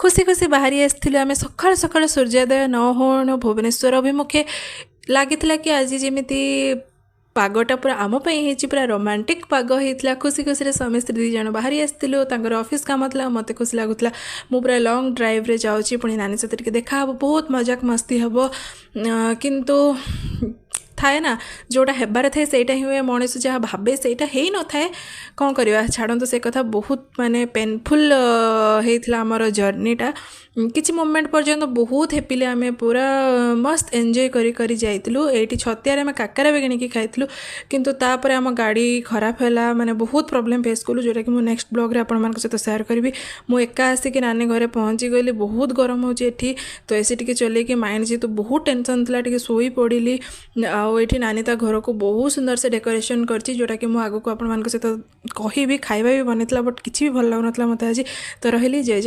ଖୁସି ଖୁସି ବାହାରି ଆସିଥିଲୁ ଆମେ ସକାଳୁ ସକାଳୁ ସୂର୍ଯ୍ୟୋଦୟ ନ ହଉଣୁ ଭୁବନେଶ୍ୱର ଅଭିମୁଖେ। ଲାଗିଥିଲା କି ଆଜି ଯେମିତି ପାଗଟା ପୁରା ଆମ ପାଇଁ ହେଇଛି, ପୁରା ରୋମାଣ୍ଟିକ୍ ପାଗ ହେଇଥିଲା। ଖୁସି ଖୁସିରେ ସ୍ୱାମୀ ସ୍ତ୍ରୀ 2 ଜଣ ବାହାରି ଆସିଥିଲୁ। ତାଙ୍କର ଅଫିସ୍ କାମ ଥିଲା, ମୋତେ ଖୁସି ଲାଗୁଥିଲା ମୁଁ ପୁରା ଲଙ୍ଗ୍ ଡ୍ରାଇଭ୍ରେ ଯାଉଛି, ପୁଣି ନାନୀ ସହିତ ଟିକେ ଦେଖା ହେବ, ବହୁତ ମଜାକ ମସ୍ତି ହେବ। କିନ୍ତୁ ଥାଏ ନା, ଯେଉଁଟା ହେବାର ଥାଏ ସେଇଟା ହିଁ ହୁଏ, ମଣିଷ ଯାହା ଭାବେ ସେଇଟା ହେଇନଥାଏ। କ'ଣ କରିବା, ଛାଡ଼ନ୍ତୁ ସେ କଥା। ବହୁତ ମାନେ ପେନଫୁଲ୍ ହେଇଥିଲା ଆମର ଜର୍ଣ୍ଣିଟା। କିଛି ମୋମେଣ୍ଟ ପର୍ଯ୍ୟନ୍ତ ବହୁତ ହେପିଲି ଆମେ ପୁରା ମସ୍ତ ଏନ୍ଜୟ କରି କରି ଯାଇଥିଲୁ। ଏଇଠି ଛତିଆରେ ଆମେ କାକରା ବି କିଣିକି ଖାଇଥିଲୁ, କିନ୍ତୁ ତାପରେ ଆମ ଗାଡ଼ି ଖରାପ ହେଲା, ମାନେ ବହୁତ ପ୍ରୋବ୍ଲେମ୍ ଫେସ୍ କଲୁ, ଯେଉଁଟାକି ମୁଁ ନେକ୍ସଟ ବ୍ଲଗ୍ରେ ଆପଣମାନଙ୍କ ସହିତ ସେୟାର କରିବି। ମୁଁ ଏକା ଆସିକି ନାନୀ ଘରେ ପହଞ୍ଚିଗଲି। ବହୁତ ଗରମ ହେଉଛି ଏଠି, ତ ଏସି ଟିକେ ଚଲେଇକି ମାଇଣ୍ଡ ଯେହେତୁ ବହୁତ ଟେନସନ୍ ଥିଲା ଟିକେ ଶୋଇ ପଡ଼ିଲି। ଆଉ ଏଇଠି ନାନୀ ତା ଘରକୁ ବହୁତ ସୁନ୍ଦର ସେ ଡେକୋରେସନ୍ କରିଛି, ଯେଉଁଟାକି ମୁଁ ଆଗକୁ ଆପଣମାନଙ୍କ ସହିତ କହିବି। ଖାଇବା ବି ବନେଇଥିଲା, ବଟ୍ କିଛି ବି ଭଲ ଲାଗୁନଥିଲା ମୋତେ ଆଜି। ତ ରହିଲି, ଜୟ